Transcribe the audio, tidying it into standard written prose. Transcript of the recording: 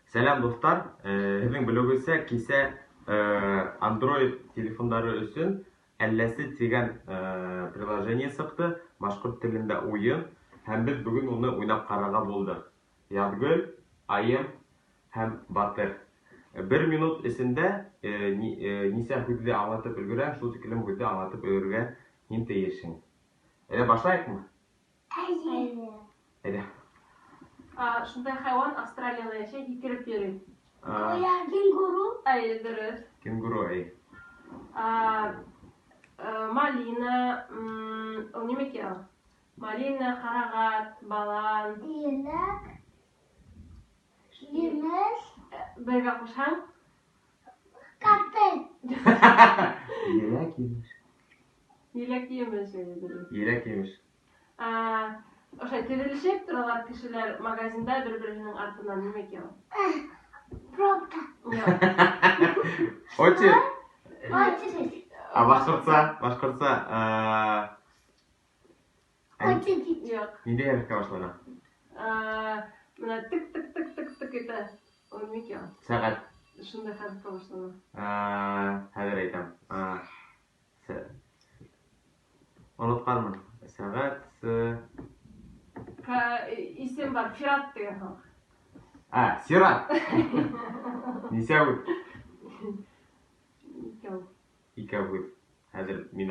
Сәләм, дуҫтар! Һеҙҙең белеүегеҙсә, кисә Android телефондары өсөн «Әлләсе» тигән приложение сыҡты, башҡорт телендә уйын, һәм беҙ бөгөн уны уйнап ҡарарға булдыҡ. Язгөл, Айым һәм Батыр. Бер минут эсендә нисә һүҙҙе аңлатып өлгөрәң, шул тиклем һүҙҙе аңлатып өлгөрөргә һин тейешһең. Әйҙә, башлайыҡмы? Әйе. Әйҙә. Шундай хайуан Австралияла йәшәй, һикереп йөрөй. Ҡуян, кенгуру. Әйе, дөрөҫ. Кенгуру, әйе. Малина, ул нимәкәй ул? Малина, ҡарағат, балан. Еләк. Емеш. Бергә ҡушһаң? Коктейль. Еләк, емеш. Еләк, емеш, әйе, дөрөҫ. Еләк, емеш. Ошолай теҙелешеп торалар кешеләр магазинда бер-береһенең артынан, нимәкәй ул? Пробка. Юҡ. Очередь. Очередь. А башҡортса? Башҡортса Очередь. Юҡ. ниндәй хәрефкә башлана? Бына тык-тык-тык-тык-тык итә. Ул нимәкәй ул? Сәғәт. Шундай хәрефкә башлана. Хәҙер әйтәм. Онотҡанмын. Сәғәт. Исем бар, Фират тигән һуң. А, сират. Нисә һүҙ? Икәү. Икәү һүҙ. Хәҙер мин